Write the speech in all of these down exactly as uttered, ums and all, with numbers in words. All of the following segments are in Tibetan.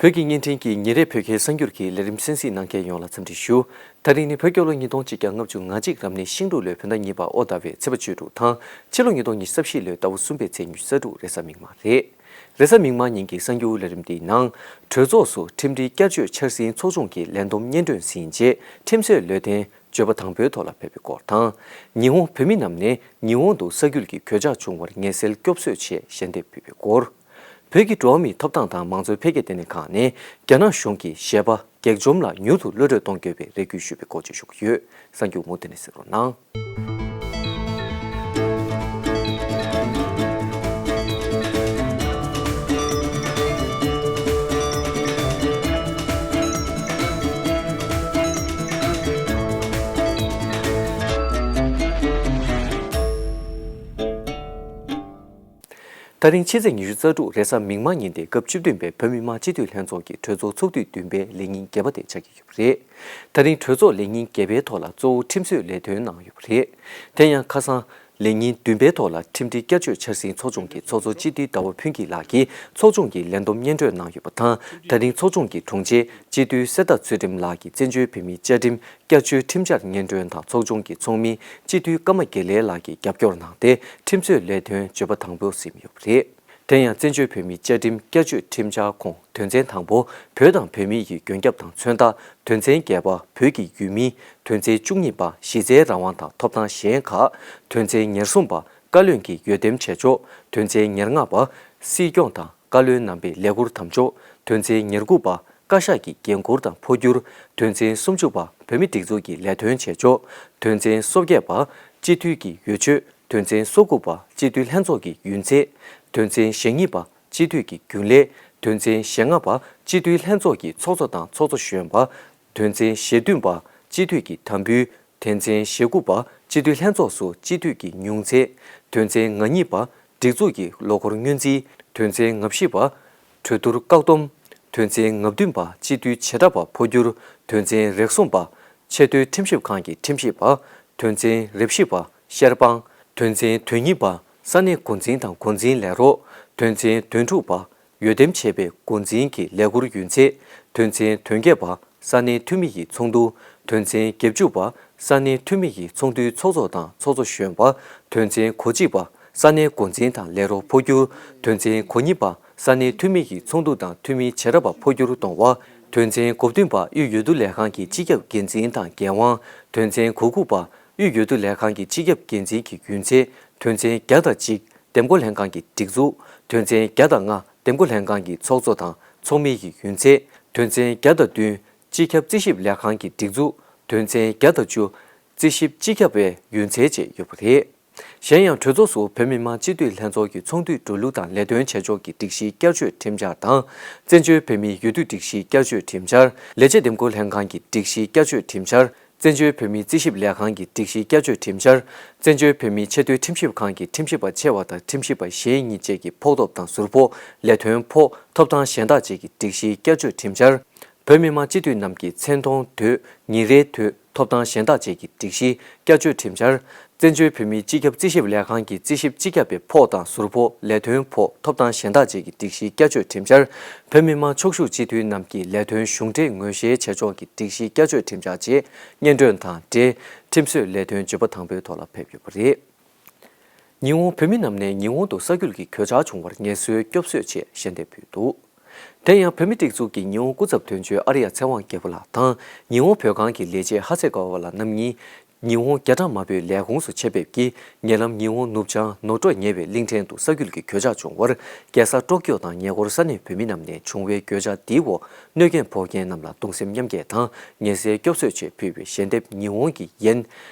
བོད་ཀྱི་བརྙན་འཕྲིན་གྱི་ཉིན་རེའི་བོད་སྐད་གསར་འགྱུར་གྱི་ལས་རིམ་གསན་གཟིགས་གནང་མཁན་ཡོངས་ལ་འཚམས་འདྲི་ཞུ། ད་རིང་ནི་བོད་རྒྱལ་ལོ་ཉིས་སྟོང་ཆིག་བརྒྱ་ལྔ་བཅུ་ང་གཅིག་རབ་གནས་ཤིང་འབྲུག་ལོའི་བོད་ཟླ་གཉིས་པ་ཨོ་ཟླ་བའི་ཚེས་པ་བཅུ་དྲུག་དང་ཕྱི་ལོ་ཉིས་སྟོང་ཉི་ཤུ་རྩ་བཞི་ལོའི་ཟླ་བ་གསུམ་པའི་ཚེས་ཉི་ཤུ་རྩ་དྲུག་རེས་གཟའ་མིག་དམར་རེད། རེས་གཟའ་མིག་དམར་ཉིན་གྱི་གསར་འགྱུར་ལས་རིམ་འདིའི་ནང་། གྲོས་ཚོགས་སུ་ཁྲིམས་སྒྲིག་བསྐྱར་བཅོས་འཆར་ཟིན་ཚོགས་ཆུང་གི་ལས་བསྡོམས་སྙན་སྒྲོན་ཟིན་རྗེས་ཁྲིམས་བཟོའི་ལས་དོན་བརྗོད་པ་དང་པོའི་ཐོག་ལ་ཕེབས་པའི་སྐོར་དང་། ཉི་ཧོང་བོད་མི་རྣམས་ནས་ཉི་ཧོང་དུ་ས་རྒྱུད་ཀྱི་གོད་ཆག་བྱུང་བར་ངེས་སེལ་སྐྱོབ་གསོས་ཆེད་ཞལ་འདེབས་ཕུལ་བའི་སྐོར། བོད་ཀྱི་འགྲོ་བ་མིའི་ཐོབ་ཐང་དང་མང་གཙོའི་འཕེལ་རྒྱས་ལྟེ་གནས་ཁང་ནས་རྒྱ་ནག་གཞུང་གིས་གཞས་པ་གེགས་འཇོམས་ལ་མྱུར་དུ་གློད་གྲོལ་གཏོང་དགོས་པའི་རེ་སྐུལ་ཞུས་པའི་སྐོར་བཅས་ཞུ་གི་ཡོད། གསར་འགྱུར་མུ་མཐུད་ནས་གསན་རོགས་གནང་། ད་རིང་ཕྱི་ཚེས་ཉི་ཤུ་རྩ་དྲུག་རེས་གཟའ་མིག་དམར་ཉིན་ཏེ་སྐབས་བཅུ་བདུན་པའི་བོད་མི་མང་སྤྱི་འཐུས་ལྷན་ཚོགས་ཀྱི་གྲོས་ཚོགས་ཚོགས་དུས་བདུན་པའི་ལས་ཉིན་བརྒྱད་པ་དེ་ཆགས་ཀྱི་ཡོད་པ་རེད། ད་རིང་གྲོས་ཚོགས་ལས་ཉིན་བརྒྱད་པའི་ཐོག་ལ་གཙོ་བོ་ཁྲིམས་བཟོའི་ལས་དོན་གནང་ཡོད་པ་རེད། དེ་ཡང་ཁ་སང་ལས་ཉིན་བདུན་པའི་ཐོག་ལ་ཁྲིམས་སྒྲིག་བསྐྱར་བཅོས་འཆར་ཟིན་ཚོགས་ཆུང་གི་ཚོགས་གཙོ་སྤྱི་འཐུས་ཟླ་བ་ཕུན་སྐྱིད་ལགས་ཀྱིས་ཚོགས་ཆུང་གི་ལས་བསྡོམས་སྙན་སྒྲོན་གནང་ཡོད་པ་དང་། ད་རིང་ཚོགས་ཆུང་གི་དྲུང་ཆེ་སྤྱི་འཐུས་གསེར་རྟ་ཚུལ་ཁྲིམས་ལགས་ཀྱིས་བཙན་བྱོལ་བོད་མིའི་བཅའ་ཁྲིམས་བསྐྱར་བཅོས་ཁྲིམས་འཆར་སྙན་སྒྲོན་དང་ཚོགས་ཆུང་གི་ཚོགས་མི་སྤྱི་འཐུས་ཀརྨ་དགེ་ལེགས་ལགས་ཀྱིས་རྒྱབ་སྐྱོར་གནང་སྟེ་ཁྲིམས་བཟོའི་ལས་དོན་བརྗོད་པ་དང་པོ་ཟིན་ཡོད་པ་རེད། དེ་ཡང་བཙན་བྱོལ་བོད་མིའི་བཅའ་ཁྲིམས་བསྐྱར་བཅོས་ཁྲིམས་འཆར་ཁོངས་དོན་ཚན་དང་པོ་བོད་དང་བོད་མི་ཡི་མགོན་སྐྱབས་དང་མཚོན་རྟགས། དོན་ཚན་བརྒྱད་པ་བོད་ཀྱི་ཡུལ་མིང་། དོན་ཚན་བཅུ་གཉིས་པ་གཞི་རྩའི་རང་དབང་དང་ཐོབ་ཐང་གཞན་ཁག་དོན་ཚན་ཉེར་གསུམ་པ་བཀའ་བློན་གྱི་འོས་འདེམས་བྱེད་ཕྱོགས། དོན་ཚན་ཉེར་ལྔ་པ་སྲིད་སྐྱོང་དང་བཀའ་བློན་རྣམ་པའི་ལས་འཁུར་དམ་ཕྱོགས། དོན་ཚན་ཉེར་དགུ་པ་བཀའ་ཤག་གི་འགན་འཁུར་དང་འཕོ་འགྱུར། དོན་ཚན་སུམ་ཅུ་པ་བོད་མི་སྒྲིག་འཛུགས་ཀྱི་ལས་དོན་བྱེད་ཕྱོགས། དོན་ཚན་སོ་བརྒྱད་པ་སྤྱི་འཐུས་ཀྱི་འོས་ཆོས། དོན་ཚན་སོ་དགུ་པ་སྤྱི་འཐུས་ལྷན་ཚོགས་ཀྱི་ཡུན་ཚད། དོན་ཚན་ཞེ་གཉིས་པ་སྤྱི་འཐུས་ཀྱི་རྒྱུན་ལས། དོན་ཚན་ཞེ་ལྔ་པ་སྤྱི་འཐུས་ལྷན་ཚོགས་ཀྱི་ཚོགས་གཙོ་དང་ཚོགས་གཙོ་གཞོན་པ། དོན་ཚན་ཞེ་བདུན་པ་སྤྱི་འཐུས་ཀྱི་དམ་འབུལ། དོན་ཚན་ཞེ་དགུ་པ་སྤྱི་འཐུས་ལྷན་ཚོགས་སུ་སྤྱི་འཐུས་ཀྱི་ཉུང་ཚད། དོན་ཚན་ང་གཉིས་པ་སྒྲིག་འཛུགས་ཀྱི་ལོ་འཁོར་སྔོན་རྩིས། དོན་ཚན་ང་བཞི་པ་གྲོས་བསྡུར་བཀག་སྡོམ། དོན་ཚན་ང་བདུན་པ་སྤྱི་འཐུས་བྱེ་བྲག་པ་འཕོ་འགྱུར། དོན་ཚན་རེ་གསུམ་པ་ཆེས་མཐོའི་ཁྲིམས་ཞིབ་ཁང་གི་ཁྲིམས་ཞིབ་པ། དོན་ཚན་རེ་བཞི་པ་བཤེར་དཔང་། དོན་ཚན་དོན་གཉིས་པ་ས་གནས་འགོ་འཛིན་དང་འགོ་འཛིན་ལས་རོགས། དོན་ཚན་དོན་དྲུག་པ་འོས་འདེམས་བྱས་པའི་འགོ་འཛིན་གྱི་ལས་འཁུར་ཡུན་ཚད། དོན་ཚན་དོན་བརྒྱད་པ་ས་གནས་འཐུས་མི་ཡི་ཚོགས་འདུ། དོན་ཚན་བརྒྱད་ཅུ་པ་ས་གནས་འཐུས་མི་ཡི་ཚོགས་འདུའི་ཚོགས་གཙོ་དང་ཚོགས་གཙོ་གཞོན་པ། དོན་ཚན་གོ་གཅིག་པ་ས་གནས་འགོ་འཛིན་དང་ལས་རོགས་འཕོ་འགྱུར། དོན་ཚན་གོ་གཉིས་པ་ས་གནས་འཐུས་མི་ཡི་ཚོགས་འདུ་དང་འཐུས་མི་བྱེ་བྲག་པ་འཕོ་འགྱུར་གཏོང་བ། དོན་ཚན་གོ་བདུན་པ་དབུས་འོས་བསྡུ་ལས་ཁང་གི་སྤྱི་ཁྱབ་འགན་འཛིན་དང་འགན་དབང་། དོན་ཚན་གོ་དགུ་པ་དབུས་འོས་བསྡུ་ལས་ཁང་གི་སྤྱི་ཁྱབ་འགན་འཛིན་གྱི་ཡུན་ཚད། དོན་ཚན་བརྒྱ་དང་གཅིག་འདེམས་བསྐོ་ལྷན་ཁང་གི་སྒྲིག་འཛུགས། དོན་ཚན་བརྒྱ་དང་ལྔ་འདེམས་བསྐོ་ལྷན་ཁང་གི་ཚོགས་གཙོ་དང་ཚོགས་མི་ཡི་ཡུན་ཚད། དོན་ཚན་བརྒྱ་དང་བདུན་སྤྱི་ཁྱབ་རྩིས་ཞིབ་ལས་ཁང་གི་སྒྲིག་འཛུགས། དོན་ཚན་བརྒྱ་དང་བཅུ་རྩིས་ཞིབ་སྤྱི་ཁྱབ་པའི་ཡུན་ཚད་བཅས་ཡོད་པ་རེད། གཞན་ཡང་གྲོས་ཚོགས་སུ་བོད་མི་མང་སྤྱི་འཐུས་ལྷན་ཚོགས་ཀྱི་ཚོགས་འདུའི་འགྲོ་ལུགས་དང་ལས་དོན་བྱེད་ཕྱོགས་ཀྱི་སྒྲིག་གཞིའི་བསྐྱར་བཅོས་ཁྲིམས་འཆར་དང་། བཙན་བྱོལ་བོད་མིའི་འོས་བསྡུ་སྒྲིག་གཞིའི་བསྐྱར་བཅོས་ཁྲིམས་འཆར། ལས་བྱེད་འདེམས་བསྐོ་ལྷན་ཁང་གི་སྒྲིག་གཞིའི་བསྐྱར་བཅོས་ཁྲིམས་འཆར། བཙན་བྱོལ་བོད་མིའི་རྩིས་ཞིབ་ལས་ཁང་གི་སྒྲིག་གཞིའི་བསྐྱར་བཅོས་ཁྲིམས་འཆར། བཙན་བྱོལ་བོད་མིའི་ཆེས་མཐོའི་ཁྲིམས་ཞིབ་ཁང་གི་ཁྲིམས་ཞིབ་པ་ཆེ་བ་དང་ཁྲིམས་ཞིབ་པ་གཞན་གཉིས་བཅས་ཀྱི་ཕོགས་ཐོབ་དང་ཟུར་ཕོགས། ལས་དོན་ཕོགས། ཐོབ་ཐང་གཞན་དག་བཅས་ཀྱི་སྒྲིག་གཞིའི་བསྐྱར་བཅོས་ཁྲིམས་འཆར། བོད་མི་མང་སྤྱི་འཐུས་རྣམས་ཀྱི་མཚན་མཐོང་དུས། ཉིན་རེའི་དུས། ཐོབ་ཐང་གཞན་དག་བཅས་ཀྱི་སྒྲིག་གཞིའི་བསྐྱར་བཅོས་ཁྲིམས་འཆར། བཙན་བྱོལ་བོད་མིའི་སྤྱི་ཁྱབ་རྩིས་ཞིབ་ལས་ཁང་གི་རྩིས་ཞིབ་སྤྱི་ཁྱབ་པའི་ཕོགས་དང་ཟུར་ཕོགས། ལས་དོན་ཕོགས། ཐོབ་ཐང་གཞན་དག་བཅས་ཀྱི་སྒྲིག་གཞིའི་བསྐྱར་བཅོས་ཁྲིམས་འཆར། བོད་མི་མང་ཕྱོགས་བཞུགས་སྤྱི་འཐུས་རྣམས་ཀྱི་ལས་དོན་གཞུང་འབྲེལ་ངོས་བཞེས་བྱེད་ཕྱོགས་ཀྱི་སྒྲིག་གཞིའི་བསྐྱར་བཅོས་ཁྲིམས་འཆར་བཅས་སྙན་སྒྲོན་དང་འབྲེལ། ཁྲིམས་བཟོའི་ལས་དོན་བརྗོད་པ་དང་པོའི་ཐོག་ལ་ཕེབས་ཡོད་པ་རེད། ཉི་ཧོང་བོད་མི་རྣམས་ནས་ཉི་ཧོང་དུ་ས་རྒྱུད་ཀྱི་གོད་ཆག་བྱུང་བར་ངལ་གསོའི་སྐྱོབ་གསོའི་ཆེད་ཞལ་འདེབས་ཕུལ་འདུག་དེ་ཡང་བོད་མི་སྒྲིག་འཛུགས་ཀྱི་ཉི་ཧོང་སྐུ་ཚབ་དོན་གཅོད་ཨ་རི་ཡ་ཚེ་དབང་རྒྱལ་པོ་ལགས་དང་ཉི་ཧོང་བོད་ཁང་གི་ལས་བྱེད་ཧ་སེ་ག་ཝ་ལགས་རྣམ་གཉིས། ཉི་ཧོང་རྒྱ་གྲམ་དམར་པོའི་ལས་ཁུངས་སུ་ཆེད་ཕེབས་ཀྱིས་ཉེ་ལམ་ཉི་ཧོང་ནུབ་བྱང་ནོར་འཕྲོག་ཉེ་བའི་གླིང་ཕྲན་དུ་ས་རྒྱུད་ཀྱི་གོད་ཆག་བྱུང་བར་རྒྱལ་ས་ཀྲོ་ཀིའོ་དང་ཉེ་འཁོར་ས་གནས་བོད་མི་རྣམས་ནས་བྱུང་བའི་གོད་ཆག་འདིའི་འོག་གནོད་སྐྱོན་ཕོག་མཁན་རྣམས་ལ་གདུང་སེམས་མཉམ་སྐྱེད་དང་ངལ་སེལ་སྐྱོབ་གསོའི་ཆེད་ཕུལ་བའི་ཞལ་འདེབས་ཉི་ཧོང་གི་ཡེན་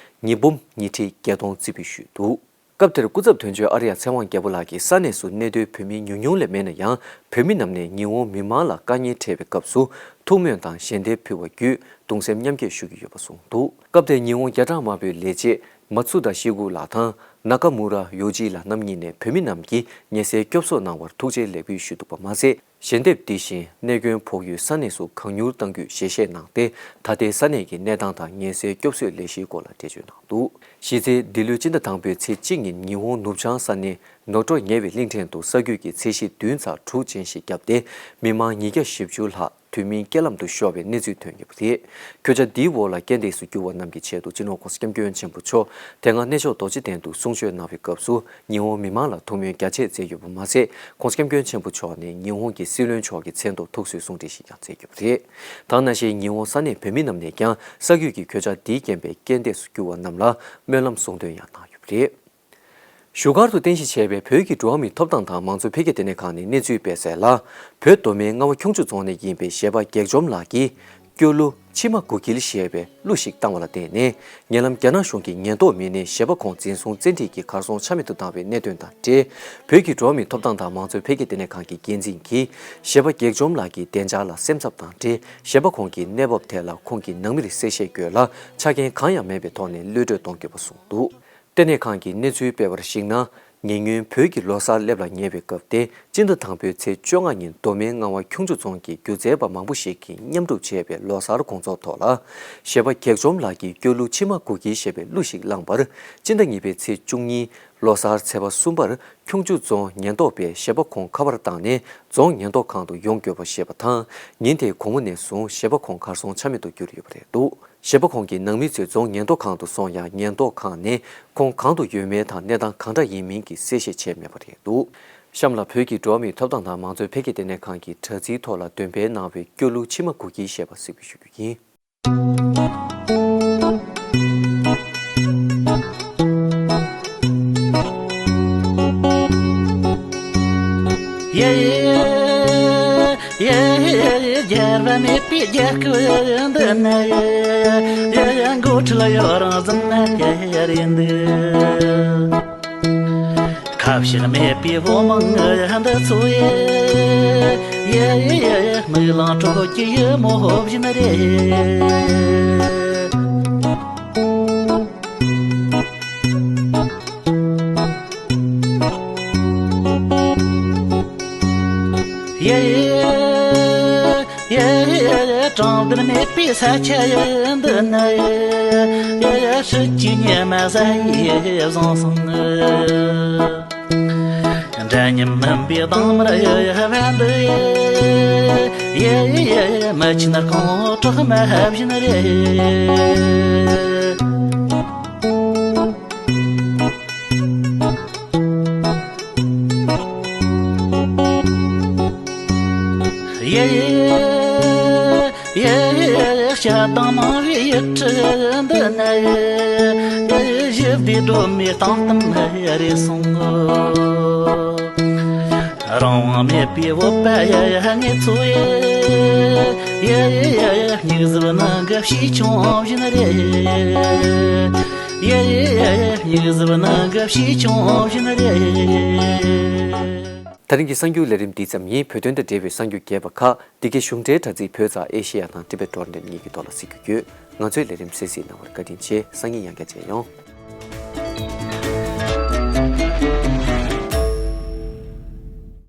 ཉིས་འབུམ་ཉིས་ཁྲི་བརྒྱད་སྟོང་རྩིས་སྤྲོད་ཞུས་འདུག་སྐབས་དེར་སྐུ་ཚབ་དོན་གཅོད་ཨ་རི་ཡ་ཚེ་དབང་རྒྱལ་པོ་ལགས་ཀྱིས་ས་གནས་སུ་གནས་སྡོད་བོད་མི་ཉུང་ཉུང་ལས་མེད་ན་ཡང་བོད་མི་རྣམས་ནས་ཉི་ཧོང་མི་མང་ལ་དཀའ་ངལ་འཕྲད་པའི་སྐབས་སུ་ཐུགས་སྨོན་དང་ཞལ་འདེབས་ཕུལ་བ་བརྒྱུད་གདུང་སེམས་མཉམ་སྐྱེད་ཞུ་གི་ཡོད་པ་གསུངས་འདུག་སྐབས་དེར་ཉི་ཧོང་རྒྱ་གྲམ་དམར་པོའི་ལས་བྱེད་མ་ཚུ་དཱ་ཤི་གུ་ལགས་དང་ནཱ་ཀ་མུ་ར་ཡོ་ཇི་ལགས་རྣམ་གཉིས་ནས་བོད་མི་རྣམས་ཀྱིས་ངལ་སེལ་སྐྱོབ་གསོ་གནང་བར་ཐུགས་རྗེ་ལེགས་འབུལ་ཞུས་འདུག་པ་མ་ཟད། ཞལ་འདེབས་འདི་བཞིན་གནད་སྐྱོན་ཕོག་ཡུལ་ས་གནས་སུ་གང་མྱུར་གཏང་རྒྱུའི་ཞལ་བཞེས་གནང་སྟེ། ད་ལྟའི་ས་གནས་ཀྱི་གནས་སྟངས་དང་ངལ་སེལ་སྐྱོབ་གསོའི་ལས་གཞིའི་སྐོར་ལ་འགྲེལ་བརྗོད་གནང་འདུག་གཞི་རྩའི་འདི་ལོའི་སྤྱི་ཟླ་དང་པོའི་ཚེས་གཅིག་ཉིན་ཉི་ཧོང་ནུབ་བྱང་ས་གནས་ནོ་ཀྲོ་ཉེ་བའི་གླིང་ཕྲན་དུ་ས་རྒྱུས་ཀྱི་ཚད་གཞི་བདུན་ཚེག་དྲུག་ཅན་ཞིག་བརྒྱབ་སྟེ། མི་མང་ཉིས་བརྒྱ་བཞི་བཅུ་ལྷག་དུས་མིན་རྐྱེན་ལམ་དུ་ཤོར་བའི་གནས་ཚུལ་ཐོན་ཡོད་པ་རེད། མཁོ་ཆ་འདིའི་འོག་ལ་རྐྱེན་འདས་སུ་གྱུར་བ་རྣམས་ཀྱི་ཆེད་དུ་སྤྱི་ནོར་༸གོང་ས་༸སྐྱབས་མགོན་ཆེན་པོ་མཆོག་དེ་སྔ་གནས་མཆོག་རྡོ་རྗེ་གདན་དུ་གསུང་ཆོས་གནང་བའི་སྐབས་སུ། ཉི་ཧོང་མི་མང་ལ་ཐུགས་སྨོན་རྒྱ་ཆེ་མཛད་ཡོད་པ་མ་ཟད། ༸གོང་ས་༸སྐྱབས་མགོན་ཆེན་པོ་མཆོག་ནས་ཉི་ཧོང་གི་སྲིད་བློན་མཆོག་གི་མཚན་ཐོག་ཐུགས་གསོའི་གསུང་འཕྲིན་ཞིག་ཀྱང་སྩལ་ཡོད་པ་རེད། དེ་ནང་བཞིན་ཉི་ཧོང་ས་གནས་བོད་མི་རྣམས་ནས་ཀྱང་ས་རྒྱུས་ཀྱི་མཁོ་ཆ་འདིའི་རྐྱེན་པས་རྐྱེན་འདས་སུ་གྱུར་བ་རྣམས་ལ་སྨོན་ལམ་གསུང་འདོན་ཡང་གནང་ཡོད་པ་རེད། བཞུགས་སྒར་དུ་རྟེན་གཞི་བྱས་པའི་བོད་ཀྱི་འགྲོ་བ་མིའི་ཐོབ་ཐང་དང་མང་གཙོ་འཕེལ་རྒྱས་ལྟེ་གནས་ཁང་ནས་གནས་ཚུལ་སྤེལ་གསལ་ལ། བོད་མདོ་སྨད་རྔ་བ་ཁྱུང་མཆུ་རྫོང་ནས་ཡིན་པའི་གཞས་པ་གེགས་འཇོམས་ལགས་ཀྱིས། སྐྱོ་གླུ་མཆི་མ་དགུ་འཁྱིལ་ཞེས་པའི་གླུ་ཞིག་བཏང་བ་ལ་བརྟེན་ནས། ཉེ་ལམ་རྒྱ་ནག་གཞུང་གི་ཉེན་རྟོག་མི་སྣས་གཞས་པ་ཁོང་འཛིན་བཟུང་བཙན་ཁྲིད་ཀྱིས་གར་སོང་ཆ་མེད་དུ་བཏང་བའི་གནད་དོན་དང་འབྲེལ། བོད་ཀྱི་འགྲོ་བ་མིའི་ཐོབ་ཐང་དང་མང་གཙོ་འཕེལ་རྒྱས་ལྟེ་གནས་ཁང་གི་འགན་འཛིན་གྱིས། གཞས་པ་གེགས་འཇོམས་ལགས་ཀྱི་བདེ་འཇགས་ལ་སེམས་འཚབ་དང་འབྲེལ། གཞས་པ་ཁོང་གི་གནས་བབ་ཐད་ལ་ཁོང་གི་ནང་མིར་གསལ་བཤད་དགོས་ལ། ཆ་རྐྱེན་གང་ཡང་མེད་པའི་ཐོག་ནས་གློད་བཀྲོལ་གཏོང་དགོས་པ་གསུངས་འདུག་ལྟེ་གནས་ཁང་གིས་གནས་ཚུལ་སྤེལ་བར་གཞིགས་ན། ཉེ་སྔོན་བོད་ཀྱི་ལོ་གསར་སླེབས་ལ་ཉེ་བའི་སྐབས་ཏེ། སྤྱི་ཟླ་དང་པོའི་ཚེས་བཅོ་ལྔ་ཉིན་མདོ་སྨད་རྔ་བ་ཁྱུང་མཆུ་རྫོང་གི་སྒྱུ་རྩལ་པ་མང་པོ་ཞིག་གིས་མཉམ་སྒྲུབ་བྱས་པའི་ལོ་གསར་དགོང་ཚོགས་ཐོག་ལ། གཞས་པ་གེགས་འཇོམས་ལགས་ཀྱིས་སྐྱོ་གླུ་མཆི་མ་དགུ་འཁྱིལ་ཞེས་པའི་གླུ་ཞིག་བླངས་པར། སྤྱི་ཟླ་གཉིས་པའི་ཚེས་བཅུ་གཉིས་ལོ་གསར་ཚེས་པ་གསུམ་པར་ཁྱུང་མཆུ་རྫོང་ཉེན་རྟོག་པས་གཞས་པ་ཁོང་ཁ་པར་བཏང་ནས་རྫོང་ཉེན་རྟོག་ཁང་དུ་ཡོང་དགོས་པ་ཞེས་པ་དང་། ཉིན་དེའི་དགོང་མོ་ནས་བཟུང་གཞས་པ་ཁོང་གར་སོང་ཆ་མེད་དུ་གྱུར་ཡོད་པ་རེད་འདུག་གཞས་པ་ཁོང་གི་ནང་མི་ཚོས་རྫོང་ཉེན་རྟོག་ཁང་དུ་སོང་ཡང་། ཉེན་རྟོག་ཁང་ནས་ཁོང་གང་དུ་ཡོད་མིན་དང་གནས་སྟངས་གང་འདྲ་ཡིན་མིན་གྱི་གསལ་བཤད་བྱས་མེད་པ་རེད་འདུག་གཤམ་ལ་བོད་ཀྱི་འགྲོ་བ་མིའི་ཐོབ་ཐང་དང་མང་གཙོའི་འཕེལ་རྒྱས་ལྟེ་གནས་ཁང་གི་དྲ་ཚིགས་ཐོག་ལ་འདོན་སྤེལ་གནང་བའི་སྐྱོ་གླུ་མཆི་མ་དགུ་འཁྱིལ་ཞེས་པ་གཟིགས་འབུལ་ཞུ་རྒྱུ་ཡིན། ཡེ་ཡེ་ཡེ་ཡེ། རྒྱལ་བ་མེད་པའི་རྒྱལ་ཁབ་འདི་ན། ཡེ་ཡེ། འགོ་ཁྲིད་ཡོད་རང་བཟང་ན་ཡེ་རེད་འདུག་ཁ་ཕྱིར་མེད་པའི་བོད་མང་འདི་ཚོ་ཡེ། ཡེ་ཡེ་ཡེ། མིག་ལང་དྲོད་ཀྱི་ཡུ་མོ་བཞིན་རེད། ཡེ་ཡེ་ཡེ། དྲང་བདེན་མེད་པའི་ས་ཆ་ཡིན་འདི་ནི། ཡེ་ཡེ། སྲིད་ཀྱི་ཉི་མ་ཟ་ཡི་བཟང་སོང་། འདྲ་མཉམ་མིན་པའི་སྡང་མར་ཡེ་ཡེ་བན་འདི། ཡེ་ཡེ་ཡེ། མི་ཆེན་རྐང་བྲག་མ་བཞིན་རེད། ཡེ་ཡེ་ཡེ། སྐྱ་དང་མང་བའི་ཡུལ་གྲུ་འདི་ན། ཡེ་ཡེ། ཞི་བདེ་སྒྲོལ་མའི་སྟེང་གཏམ་རེ་གསུང་ངོ་། རང་དབང་མེད་པའི་བོད་པ་ཡེ་ཡེ་ངེད་ཚོ་ཡེ། ཡེ་ཡེ་ཡེ། མྱིག་གཟུབ་ནང་གི་བྱིས་ཆུང་བཞིན་རེད། ཡེ་ཡེ་ཡེ། མྱིག་གཟུབ་ནང་གི་བྱིས་ཆུང་བཞིན་རེད། ད་རིང་གི་གསར་འགྱུར་ལས་རིམ་འདི་ཙམ་ཡིན། བོད་དོན་དང་འབྲེལ་བའི་གསར་འགྱུར་རྒྱས་པ་ཁག་འདི་གའི་གཞུང་འབྲེལ་དྲ་ཚིགས་བོད་ཙང་ཨེ་ཤེ་ཡ་དང་ཊི་བེཊ་ཌོཊ་ནེཊ་གཉིས་ཀྱི་ཐོག་ལ་གཟིགས་རྒྱུ་ཡོད། ང་ཚོའི་ལས་རིམ་གསན་གཟིགས་གནང་བར་བཀའ་དྲིན་ཆེ། སང་ཉིན་ཡང་བསྐྱར་མཇལ་ཡོང་།